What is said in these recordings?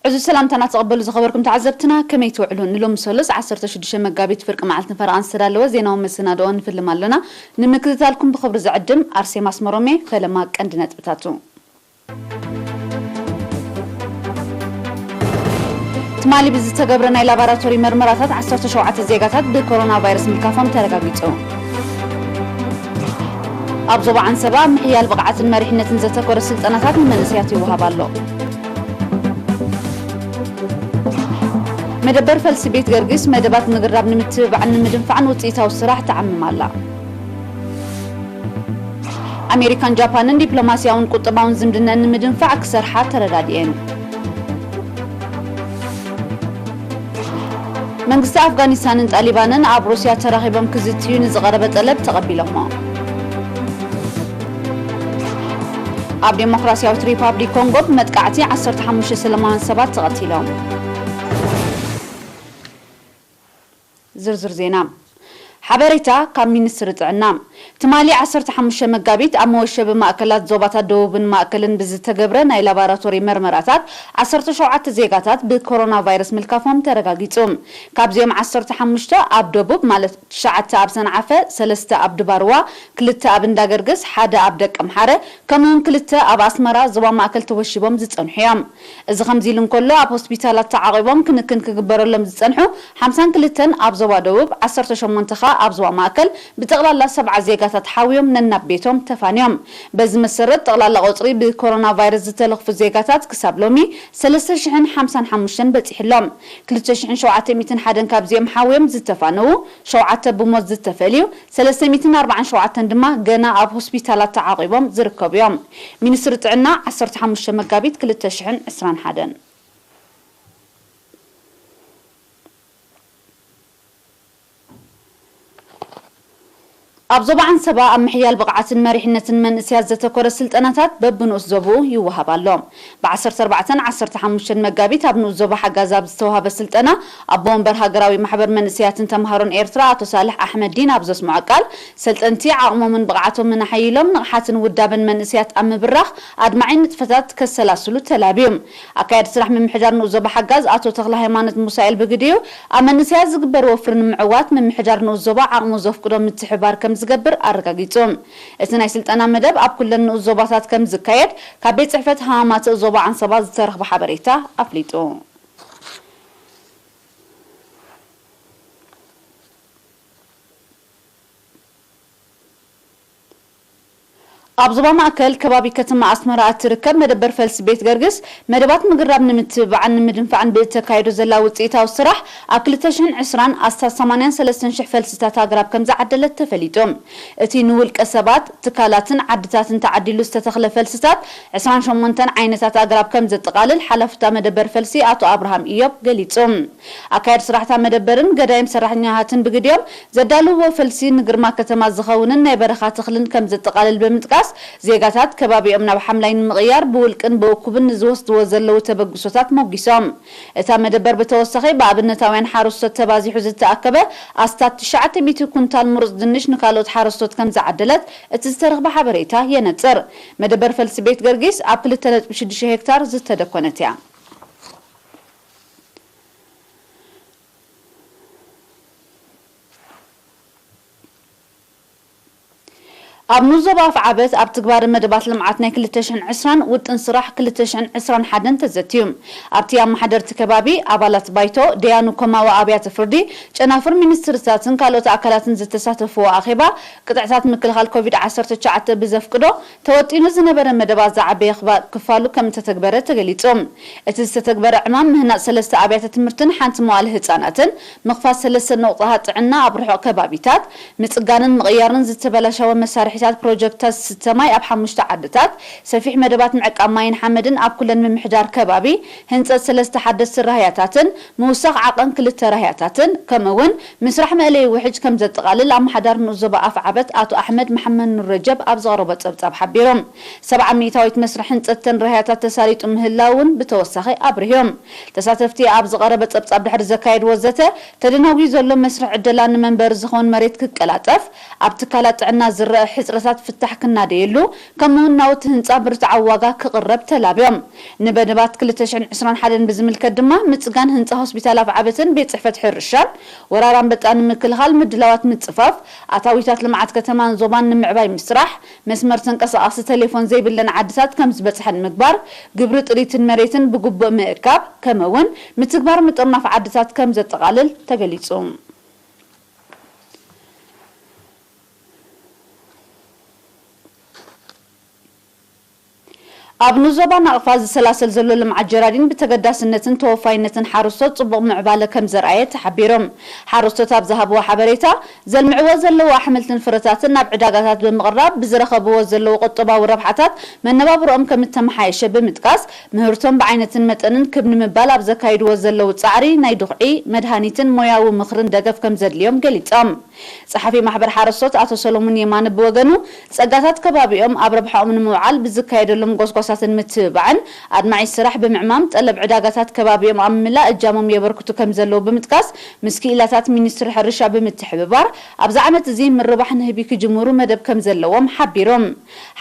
ዕዙዝ ሰላምታና ተቐበሉ ዝኸበርኩም ተዓዘብትና፣ ከመይ ትውዕሉ? ንሎሚ ሰሉስ ዓሰርተ ሽዱሽተ መጋቢት ፍርቂ መዓልትን ፈረቓን ዝተዳለወ ዜናዊ መሰናድኦ ንፍልም ኣለና። ንምክትታልኩም ብኽብሪ ዝዕድም ኣርሴማ ኣስመሮሜ። ፈለማ ቀንዲ ነጥብታቱ። ትማሊ ብዝተገብረ ናይ ላቦራቶሪ መርመራታት ዓሰርተ ሸውዓተ ዜጋታት ብኮሮና ቫይረስ ምልካፎም ተረጋጊጹ። ኣብ ዞባ ዓንሰባ ምሕያል ብቕዓትን መሪሕነትን ዘተኮረ ስልጠናታት ንመንእሰያት ይወሃብ ኣሎ። መደበር ፈልሲ ቤት ገርጊስ መደባት ምግርራብ ንምትብባዕን ንምድንፋዕን ውፅኢታዊ ስራሕ ትዓምም ኣላ። ኣሜሪካን ጃፓንን ዲፕሎማስያውን ቁጠባውን ዝምድነን ንምድንፋዕ ክሰርሓ ተረዳዲኤን። መንግስቲ ኣፍጋኒስታንን ጣሊባንን ኣብ ሩስያ ተራኺቦም ክዝትዩ ንዝቐረበ ጠለብ ተቐቢሎሞ። ኣብ ዴሞክራስያዊት ሪፓብሊክ ኮንጎ ብመጥቃዕቲ ዓሰርተ ሓሙሽተ ሰላማውያን ሰባት ተቐቲሎም። ዝርዝር ዜና። ሓበሬታ ካብ ሚኒስትሪ ጥዕና። ትማሊ ዓሰርተ ሓሙሽተ መጋቢት ኣብ መወሸቢ ማእከላት ዞባታት ደቡብን ማእከልን ብዝተገብረ ናይ ላባራቶሪ መርመራታት ዓሰርተ ሸውዓተ ዜጋታት ብኮሮና ቫይረስ ምልካፎም ተረጋጊጹ። ካብዚኦም ዓሰርተ ሓሙሽተ ኣብ ደቡብ ማለት ትሽዓተ ኣብ ሰንዓፈ፣ ሰለስተ ኣብ ድባርዋ፣ ክልተ ኣብ እንዳገርግስ፣ ሓደ ኣብ ደቀምሓረ፣ ከምኡውን ክልተ ኣብ ኣስመራ ዞባ ማእከል ተወሺቦም ዝጸንሑ እዮም። እዚ ከምዚ ኢሉ እንከሎ፣ ኣብ ሆስፒታላት ተዓቒቦም ክንክን ክግበረሎም ዝጸንሑ ሓምሳን ክልተን ኣብ ዞባ ደቡብ፣ ዓሰርተ ሸሞንተ ከኣ ኣብ ዞባ ማእከል፣ ብጠቕላላ ሰብዓ ዜጋታት ሓውዮም ነናብ ቤቶም ተፋንዮም። በዚ መሰረት፣ ጠቕላላ ቁጽሪ ብኮሮና ቫይረስ ዝተለኽፉ ዜጋታት ክሳብ ሎሚ ሰለስተ ሽሕን ሓምሳን ሓሙሽተን በጺሑ ኣሎ። ክልተ ሽሕን ሸውዓተ ሚእትን ሓደን ካብዚኦም ሓውዮም ዝተፋነዉ፣ ሸውዓተ ብሞት ዝተፈልዩ፣ ሰለስተ ሚእትን ኣርባዓን ሸውዓተን ድማ ገና ኣብ ሆስፒታላት ተዓቒቦም ዝርከቡ እዮም። ሚኒስትሪ ጥዕና፣ ዓሰርተ ሓሙሽተ መጋቢት ክልተ ሽሕን ዕስራን ሓደን። ኣብ ዞባ ዓንሰባ ኣብ ምሕያል ብቕዓትን መሪሕነትን መንእሰያት ዘተኮረ ስልጠናታት በብንኡስ ዞባኡ ይወሃብ ኣሎ። ብ ዓሰርተ ኣርባዕተን ዓሰርተ ሓሙሽተን መጋቢት ኣብ ንኡስ ዞባ ሓጋዝ ኣብ ዝተዋህበ ስልጠና፣ ኣቦ ወንበር ሃገራዊ ማሕበር መንእሰያትን ተምሃሮን ኤርትራ ኣቶ ሳልሕ ኣሕመዲን ኣብ ዘስምዖ ቃል፣ ሰልጠንቲ ዓቕሞምን ብቕዓቶምን ኣሐይሎም ንቕሓትን ውዳበን መንእሰያት ኣብ ምብራኽ ኣድማዒ ንጥፈታት ከሰላስሉ ተላብዩ። ኣካያዲ ስራሕ ምምሕዳር ንኡስ ዞባ ሓጋዝ ኣቶ ተኽለ ሃይማኖት ሙሳኤል ብግዲኡ፣ ኣብ መንእሰያት ዝግበር ወፍሪ ንምዕዋት ምምሕዳር ንኡስ ዞባ ዓቕሙ ዘፍቅዶ ምትሕብባር ከም ዝገብር ኣረጋጊጹ። እቲ ናይ ስልጠና መደብ ኣብ ኩለን ንኡስ ዞባታት ከም ዝካየድ ካብ ቤት ጽሕፈት ሃማማተእ ዞባ ዓንሰባ ዝተረኽበ ሓበሬታ ኣፍሊጡ። ኣብ ዞባ ማእከል ከባቢ ከተማ ኣስመራ እትርከብ መደበር ፈልሲ ቤት ገርግስ መደባት ምግራብ ንምትብባዕን ንምድንፋዕን ብእተካየዶ ዘላ ውጽኢታዊ ስራሕ ኣብ ክልተ ሽሕን ዕስራን ኣስታት ሰማንያን ሰለስተን ሽሕ ፈልስታት ኣግራብ ከም ዝዓደለት ተፈሊጡ። እቲ ንውልቀ ሰባት፣ ትካላትን ዓድታትን ተዓዲሉ ዝተተኽለ ፈልስታት ዕስራን ሸሞንተን ዓይነታት ኣግራብ ከም ዘጠቓልል ሓላፊ እታ መደበር ፈልሲ ኣቶ ኣብርሃም ኢዮብ ገሊጹ። ኣካየዲ ስራሕታ መደበርን ገዳይም ሰራሕተኛታትን ብግዲኦም ዘዳልውዎ ፈልሲ ንግርማ ከተማ ዝኸውንን ናይ በረኻ ተኽልን ከም ዘጠቓልል ብምጥቃስ፣ ዜጋታት ከባቢኦም ናብ ሓምላይ ንምቕያር ብውልቅን ብእኩብን ንዝወስድዎ ዘለዉ ተበግሶታት ሞጒሶም። እታ መደበር ብተወሳኺ ብኣብነታውያን ሓረስቶት ተባዚሑ ዝተኣከበ ኣስታት ትሽዓተ ሚእቲ ኩንታል ምሩፅ ድንሽ ንካልኦት ሓረስቶት ከም ዝዓደለት እቲ ዝተረኽበ ሓበሬታ የነጽር። መደበር ፈልሲ ቤት ገርጊስ ኣብ ክልተ ነጥቢ ሽዱሽተ ሄክታር ዝተደኮነት እያ። ኣብ ንኡስ ዞባ ኣፍዓበት ኣብ ትግባረ መደባት ልምዓት ናይ ክልተ ሽሕን ዕስራን ውጥን ስራሕ ክልተ ሽሕን ዕስራን ሓደን ተዘትዩ። ኣብቲ ኣመሓደርቲ ከባቢ፣ ኣባላት ባይቶ፣ ደያኑ ኮማዊ ኣብያተ ፍርዲ፣ ጨናፍር ሚኒስትርታትን ካልኦት ኣካላትን ዝተሳተፍዎ ኣኼባ፣ ቅጥዕታት ምክልኻል ኮቪድ ዓሰርተ ትሽዓተ ብዘፍቅዶ ተወጢኑ ዝነበረ መደባት ዝዓበየ ክፋ-፣ ክፋሉ ከም እተተግበረ ተገሊጹ። እቲ ዝተተግበረ ዕማም ምህናጽ ሰለስተ ኣብያተ ትምህርትን ሓንቲ መዋለ ህጻናትን፣ ምኽፋት ሰለስተ ነቑጣታት ጥዕና ኣብ ርሑቕ ከባቢታት፣ ምጽጋንን ምቕያርን ዝተበላሸወ መሳርሒታት ፕሮጀክታት ዝስተ ማይ ኣብ ሓሙሽተ ዓድታት፣ ሰፊሕ መደባት ምዕቃብ ማይን ሓመድን ኣብ ኩለን ምምሕዳር ከባቢ፣ ህንጸት ሰለስተ ሓደስቲ ራህያታትን ምውሳኽ ዓቐን ክልተ ራህያታትን፣ ከምኡ እውን ምስራሕ መእለዪ ውሕጅ ከም ዘጠቓልል ኣመሓዳሪ ንኡስ ዞባ ኣፍዓበት ኣቶ ኣሕመድ መሓመድ ኑር ረጀብ ኣብ ዘቕረቦ ጸብጻብ ሓቢሩ። ሰብዓ ሚእታዊት መስርሕ ህንጸት ተን ራህያታት ተሳሊጡ ምህላው እውን ብተወሳኺ ኣብሪሁ። ተሳተፍቲ ኣብ ዝቐረበ ጸብጻብ ድሕሪ ዘካየድዎ ዘተ፣ ተደናጒዩ ዘሎ መስርሕ ዕደላ ንመንበሪ ዝኸውን መሬት ክቀላጠፍ፣ ኣብ ትካላት ጥዕና ዝረአ ሕጽረታት ፍታሕ ክናደየሉ፣ ከምኡውን ናውቲ ህንጻ ብርትዓዊ ዋጋ ክቕረብ ተላብዮም። ንመደባት ክልተ ሽሕን ዕስራን ሓደን ብዝምልከት ድማ፣ ምጽጋን ህንጻ ሆስፒታል ኣፍዓበትን ቤት ጽሕፈት ሕርሻን፣ ወራር ኣንበጣ ንምክልኻል ምድላዋት ምጽፋፍ፣ ኣታዊታት ልምዓት ከተማን ዞባን ንምዕባይ ምስራሕ፣ መስመር ተንቀሳቓሲ ቴሌፎን ዘይብለን ዓድታት ከም ዝበጽሐን ምግባር፣ ግብሪ ጥሪትን መሬትን ብግቡእ ምእካብ፣ ከምኡ'ውን ምትግባር ምጥርናፍ ዓድታት ከም ዘጠቓልል ተገሊጹ። ኣብ ንዞባ ናቕፋ ዝሰላሰል ዘሎ ልምዓት ጀራዲን ብተገዳስነትን ተወፋይነትን ሓረስቶት ጽቡቕ ምዕባለ ከም ዘርኣየ ተሓቢሮም። ሓረስቶት ኣብ ዝሃብዎ ሓበሬታ፣ ዘልምዕዎ ዘለዉ ኣሕምልትን ፍረታትን ናብ ዕዳጋታት ብምቕራብ ብዝረኸብዎ ዘለዉ ቁጠባዊ ረብሓታት መነባብሮኦም ከም እተመሓየሸ ብምጥቃስ፣ ምህርቶም ብዓይነትን መጠንን ክብ ንምባል ኣብ ዘካይድዎ ዘለዉ ጻዕሪ ናይ ድኹዒ፣ መድሃኒትን ሞያዊ ምኽርን ደገፍ ከም ዘድልዮም ገሊጾም። ጸሓፊ ማሕበር ሓረስቶት ኣቶ ሰሎሙን የማነ ብወገኑ፣ ጸጋታት ከባቢኦም ኣብ ረብሓኦም ንምውዓል ብዝካየደሎም ጎስጓሳትን ምትብባዕን ኣድማዒ ስራሕ ብምዕማም፣ ጠለብ ዕዳጋታት ከባቢኦም ኣብ ምምላእ እጃሞም የበርክቱ ከም ዘለዉ ብምጥቃስ፣ ምስ ክኢላታት ሚኒስትሪ ሕርሻ ብምትሕብባር ኣብዚ ዓመት እዚ ምርባሕ ንህቢ ክጅምሩ መደብ ከም ዘለዎም ሓቢሮም።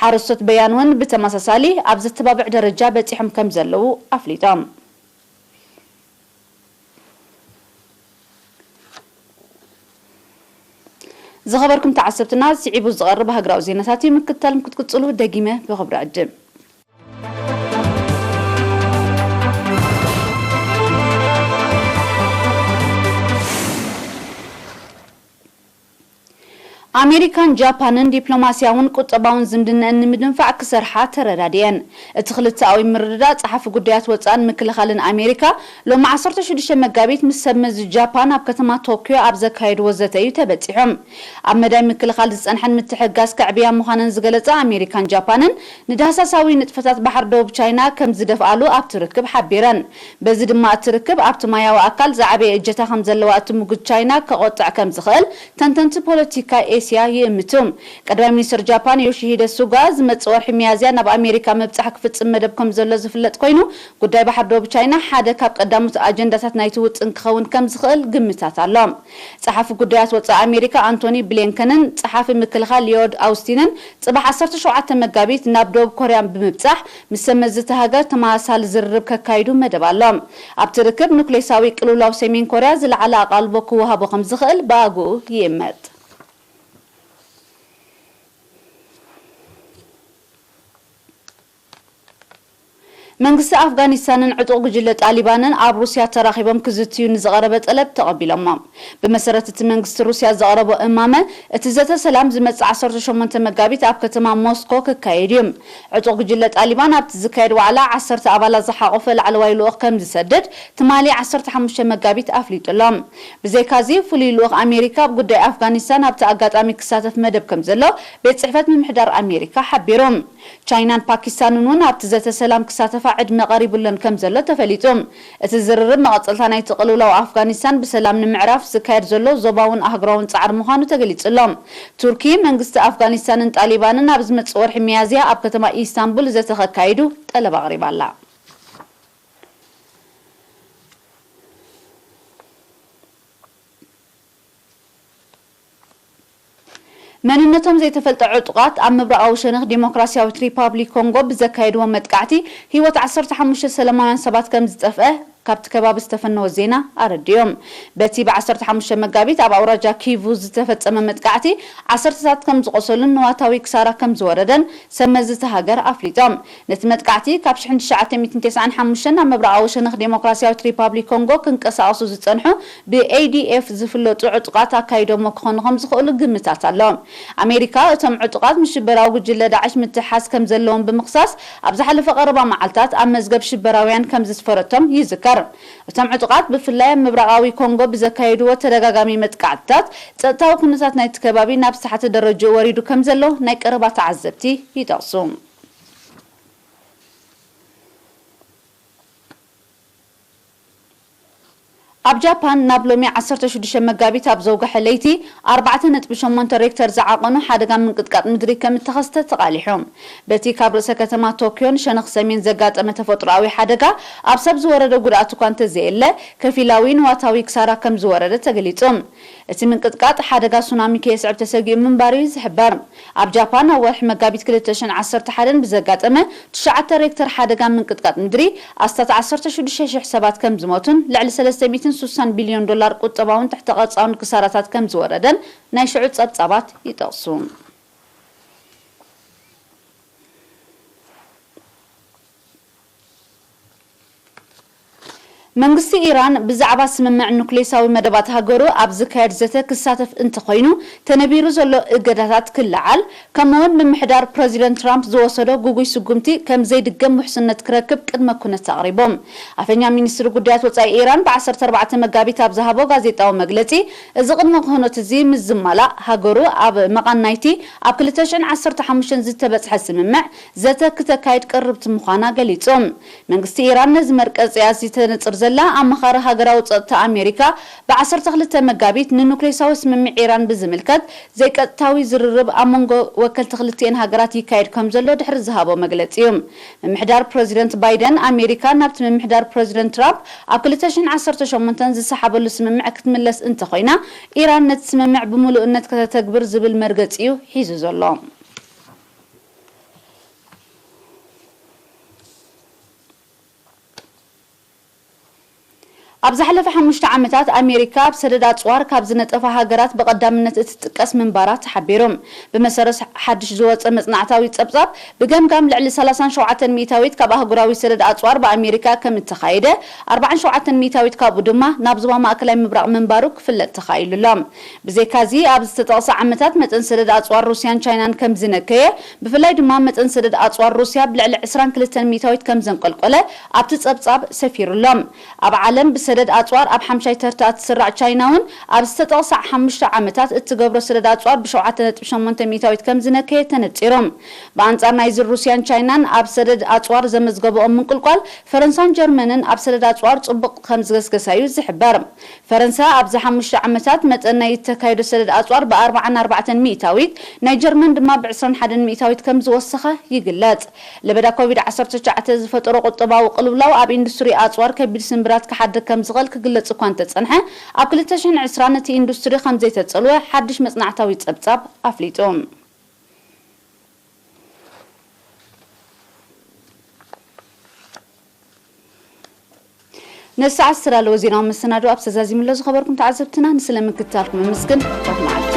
ሓረስቶት በያን እውን ብተመሳሳሊ ኣብ ዘተባብዕ ደረጃ በጺሖም ከም ዘለዉ ኣፍሊጦም። ዝኸበርኩም ተዓሰብትና፣ ስዒቡ ዝቐርብ ሃገራዊ ዜናታት እዩ። ምክትታል ክትቅጽሉ ደጊመ ብኽብሪ ዕድም። ኣሜሪካን ጃፓንን ዲፕሎማስያውን ቁጠባውን ዝምድናኣን ንምድንፋዕ ክሰርሓ ተረዳዲኤን። እቲ ክልተኣዊ ምርድዳእ ጸሓፊ ጉዳያት ወጻእን ምክልኻልን ኣሜሪካ ሎሚ ዓሰርተ ሽዱሽተ መጋቢት ምስ ሰብ መዚ ጃፓን ኣብ ከተማ ቶክዮ ኣብ ዘካየድዎ ዘተ እዩ ተበጺሖም። ኣብ መዳይ ምክልኻል ዝጸንሐን ምትሕግጋዝ ከዕብያ ምዃነን ዝገለጻ ኣሜሪካን ጃፓንን ንዳህሳሳዊ ንጥፈታት ባሕሪ ደቡብ ቻይና ከም ዝደፍኣሉ ኣብቲ ርክብ ሓቢረን። በዚ ድማ እቲ ርክብ ኣብቲ ማያዊ ኣካል ዝዓበየ እጀታ ከም ዘለዋ እትምጉት ቻይና ከቖጥዕ ከም ዝኽእል ተንተንቲ ፖለቲካ ኤስያ ይእምቱ። ቀዳማይ ሚኒስትር ጃፓን ዮሺሂደ ሱጋ ዝመጽእ ወርሒ ሚያዝያ ናብ ኣሜሪካ ምብጻሕ ክፍጽም መደብ ከም ዘሎ ዝፍለጥ ኮይኑ፣ ጉዳይ ባሕሪ ዶብ ቻይና ሓደ ካብ ቀዳሞት ኣጀንዳታት ናይቲ ውጥን ክኸውን ከም ዝኽእል ግምታት ኣሎ። ጸሓፊ ጉዳያት ወጻኢ ኣሜሪካ ኣንቶኒ ብሊንከንን ጸሓፊ ምክልኻል ሊዮድ ኣውስቲንን ጽባሕ ዓሰርተ ሸውዓተ መጋቢት ናብ ደቡብ ኮርያ ብምብጻሕ ምስ ሰብ መዚ እታ ሃገር ተመሳሳሊ ዝርርብ ከካይዱ መደብ ኣሎ። ኣብቲ ርክብ ኑክሌሳዊ ቅልውላው ሰሜን ኮርያ ዝለዓለ ኣቓልቦ ክወሃቦ ከም ዝኽእል ብኣግኡ ይእመት። መንግስቲ ኣፍጋኒስታንን ዕጡቕ ጉጅለ ጣሊባንን ኣብ ሩስያ ተራኺቦም ክዝትዩ ንዝቐረበ ጠለብ ተቐቢሎሞ። ብመሰረት እቲ መንግስቲ ሩስያ ዘቕረቦ እማመ፣ እቲ ዘተ ሰላም ዝመጽእ ዓሰርተ ሸሞንተ መጋቢት ኣብ ከተማ ሞስኮ ክካየድ እዩ። ዕጡቕ ጉጅለ ጣሊባን ኣብቲ ዝካየድ ዋዕላ ዓሰርተ ኣባላት ዝሓቖፈ ላዕለዋይ ልኡኽ ከም ዝሰድድ ትማሊ ዓሰርተ ሓሙሽተ መጋቢት ኣፍሊጡ ኣሎ። ብዘይካዚ፣ ፍሉይ ልኡኽ ኣሜሪካ ኣብ ጉዳይ ኣፍጋኒስታን ኣብቲ ኣጋጣሚ ክሳተፍ መደብ ከም ዘሎ ቤት ጽሕፈት ምምሕዳር ኣሜሪካ ሓቢሩ። ቻይናን ፓኪስታንን እውን ኣብቲ ዘተ ሰላም ክሳተፋ ዕድመ ቀሪቡለን ከም ዘሎ ተፈሊጡ። እቲ ዝርርብ መቐጸልታ ናይቲ ቅልውላው ኣፍጋኒስታን ብሰላም ንምዕራፍ ዝካየድ ዘሎ ዞባውን ኣህጉራውን ጻዕሪ ምዃኑ ተገሊጹ ኣሎ። ቱርኪ፣ መንግስቲ ኣፍጋኒስታንን ጣሊባንን ኣብ ዝመጽእ ወርሒ ሚያዝያ ኣብ ከተማ ኢስታንቡል ዘተ ከካይዱ ጠለብ ኣቕሪባ ኣላ። መንነቶም ዘይተፈልጠ ዕጡቓት ኣብ ምብራቓዊ ሸነኽ ዲሞክራስያዊት ሪፓብሊክ ኮንጎ ብዘካየድዎ መጥቃዕቲ ህይወት ዓሰርተ ሓሙሽተ ሰላማውያን ሰባት ከም ዝጠፍአ ካብቲ ከባቢ ዝተፈነወ ዜና ኣረዲኦም። በቲ ብ ዓሰርተ ሓሙሽተ መጋቢት ኣብ ኣውራጃ ኪቩ ዝተፈጸመ መጥቃዕቲ ዓሰርተታት ከም ዝቖሰሉን ንዋታዊ ክሳራ ከም ዝወረደን ሰብ መዚ እታ ሃገር ኣፍሊጦም። ነቲ መጥቃዕቲ ካብ ሽሕን ትሽዓተ ሚእትን ተስዓን ሓሙሽተን ኣብ ምብራቓዊ ሸነኽ ዴሞክራስያዊት ሪፓብሊክ ኮንጎ ክንቀሳቐሱ ዝጸንሑ ብኤ ዲ ኤፍ ዝፍለጡ ዕጡቓት ኣካይዶሞ ክኾኑ ከም ዝኽእሉ ግምታት ኣሎ። ኣሜሪካ እቶም ዕጡቓት ምስ ሽበራዊ ጉጅለ ዳዕሽ ምትሕሓዝ ከም ዘለዎም ብምኽሳስ ኣብ ዝሓለፈ ቀረባ መዓልታት ኣብ መዝገብ ሽበራውያን ከም ዘስፈረቶም ይዝከር። እቶም ዕጡቓት ብፍላይ ኣብ ምብራቓዊ ኮንጎ ብዘካየድዎ ተደጋጋሚ መጥቃዕትታት ጸጥታዊ ኩነታት ናይቲ ከባቢ ናብ ዝተሓተ ደረጃኡ ወሪዱ ከም ዘሎ ናይ ቀረባ ተዓዘብቲ ይጠቕሱ። ኣብ ጃፓን ናብ ሎሚ ዓሰርተ ሽዱሽተ መጋቢት ኣብ ዘውግሐ ለይቲ ኣርባዕተ ነጥቢ ሸሞንተ ሬክተር ዝዓቐኑ ሓደጋ ምንቅጥቃጥ ምድሪ ከም እተኸስተ ተቓሊሑ። በቲ ካብ ርእሰ ከተማ ቶክዮን ሸነኽ ሰሜን ዘጋጠመ ተፈጥሮኣዊ ሓደጋ ኣብ ሰብ ዝወረደ ጉድኣት እኳ እንተዘየለ፣ ከፊላዊ ንዋታዊ ክሳራ ከም ዝወረደ ተገሊጹ። እቲ ምንቅጥቃጥ ሓደጋ ሱናሚ ከየስዕብ ተሰጊኡ ምንባሩ እዩ ዝሕበር። ኣብ ጃፓን ኣብ ወርሒ መጋቢት ክልተ ሽሕን ዓሰርተ ሓደን ብዘጋጠመ ትሽዓተ ሬክተር ሓደጋ ምንቅጥቃጥ ምድሪ ኣስታት ዓሰርተ ሽዱሽተ ሽሕ ሰባት ከም ዝሞቱን ልዕሊ ሰለስተ ሚእትን ስሳን ቢልዮን ዶላር ቁጠባውን ትሕተ ቅርጻውን ክሳራታት ከም ዝወረደን ናይ ሽዑ ጸብጻባት ይጠቕሱ። መንግስቲ ኢራን ብዛዕባ ስምምዕ ኑክሌሳዊ መደባት ሃገሩ ኣብ ዝካየድ ዘተ ክሳተፍ እንተኾይኑ፣ ተነቢሩ ዘሎ እገዳታት ክለዓል፣ ከምኡውን ምምሕዳር ፕረዚደንት ትራምፕ ዝወሰዶ ግጉይ ስጉምቲ ከም ዘይድገም ውሕስነት ክረክብ ቅድመ ኩነት ኣቕሪቦም። ኣፈኛ ሚኒስትሪ ጉዳያት ወጻኢ ኢራን ብ ዓሰርተ ኣርባዕተ መጋቢት ኣብ ዝሃቦ ጋዜጣዊ መግለጺ፣ እዚ ቅድመ ኩነት እዚ ምስ ዝማላእ፣ ሃገሩ ኣብ መቓን ናይቲ ኣብ ክልተ ሽሕን ዓሰርተ ሓሙሽተን ዝተበጽሐ ስምምዕ ዘተ ክተካይድ ቅርብቲ ምዃና ገሊጹ። መንግስቲ ኢራን ነዚ መርቀጺያ እዚ ተነጽር ዘላ፣ ኣማኻሪ ሃገራዊ ጸጥታ ኣሜሪካ ብ ዓሰርተ ክልተ መጋቢት ንኑክሌሳዊ ስምምዕ ኢራን ብዝምልከት ዘይቀጥታዊ ዝርርብ ኣብ መንጎ ወከልቲ ክልቲኤን ሃገራት ይካየድ ከም ዘሎ ድሕሪ ዝሃቦ መግለጺ እዩ። ምምሕዳር ፕረዚደንት ባይደን፣ ኣሜሪካ ናብቲ ምምሕዳር ፕረዚደንት ትራምፕ ኣብ ክልተ ሽሕን ዓሰርተ ሸሞንተን ዝሰሓበሉ ስምምዕ ክትምለስ እንተኾይና፣ ኢራን ነቲ ስምምዕ ብምሉእነት ከተተግብር ዝብል መርገጺ እዩ ሒዙ ዘሎ። ኣብ ዝሓለፈ ሓሙሽተ ዓመታት ኣሜሪካ ኣብ ሰደድ ኣጽዋር ካብ ዝነጠፋ ሃገራት ብቐዳምነት እትጥቀስ ምንባራ ተሓቢሩ። ብመሰረት ሓድሽ ዝወጸ መጽናዕታዊ ጸብጻብ፣ ብገምጋም ልዕሊ ሰላሳን ሸውዓተን ሚእታዊት ካብ ኣህጉራዊ ሰደድ ኣጽዋር ብኣሜሪካ ከም እተኻየደ፣ ኣርባዓን ሸውዓተን ሚእታዊት ካብኡ ድማ ናብ ዞባ ማእከላይ ምብራቕ ምንባሩ ክፍለጥ ተኻኢሉ ኣሎ። ብዘይካዚ፣ ኣብ ዝተጠቕሰ ዓመታት መጠን ሰደድ ኣጽዋር ሩስያን ቻይናን ከም ዝነከየ፣ ብፍላይ ድማ መጠን ሰደድ ኣጽዋር ሩስያ ብልዕሊ ዕስራን ክልተን ሚእታዊት ከም ዘንቆልቆለ ኣብቲ ጸብጻብ ሰፊሩ ኣሎ። ኣብ ዓለም ብሰደድ ኣጽዋር ኣብ ሓምሻይ ተርታ እትስራዕ ቻይና እውን ኣብ ዝተጠቕሰ ሓሙሽተ ዓመታት እትገብሮ ሰደድ ኣጽዋር ብሸውዓተ ነጥቢ ሸሞንተ ሚእታዊት ከም ዝነከየ ተነጺሩ። ብኣንጻር ናይዚ ሩስያን ቻይናን ኣብ ሰደድ ኣጽዋር ዘመዝገበኦም ምንቁልቋል፣ ፈረንሳን ጀርመንን ኣብ ሰደድ ኣጽዋር ጽቡቕ ከም ዝገስገሳ እዩ ዝሕበር። ፈረንሳ ኣብዚ ሓሙሽተ ዓመታት መጠን ናይ እተካየዶ ሰደድ ኣጽዋር ብ ኣርባዓን ኣርባዕተን ሚእታዊት፣ ናይ ጀርመን ድማ ብ ዕስራን ሓደን ሚእታዊት ከም ዝወሰኸ ይግለጽ። ለበዳ ኮቪድ ዓሰርተ ትሽዓተ ዝፈጠሮ ቁጠባዊ ቅልውላው ኣብ ኢንዱስትሪ ኣጽዋር ከቢድ ስንብራት ክሓድር ከም ዝኽእል ክግለጽ እኳ እንተጸንሐ፣ ኣብ ክልተ ሽሕን ዕስራን እቲ ኢንዱስትሪ ከም ዘይተጸልወ ሓድሽ መጽናዕታዊ ጸብጻብ ኣፍሊጡ። ነዚ ሰዓት ዝተዳለወ ዜናዊ መሰናዶ ኣብ ተዛዚሙ ኣሎ። ዝኸበርኩም ተዓዘብትና፣ ንስለ ምክትታልኩም የመስግን። ርሑቕ መዓልቲ።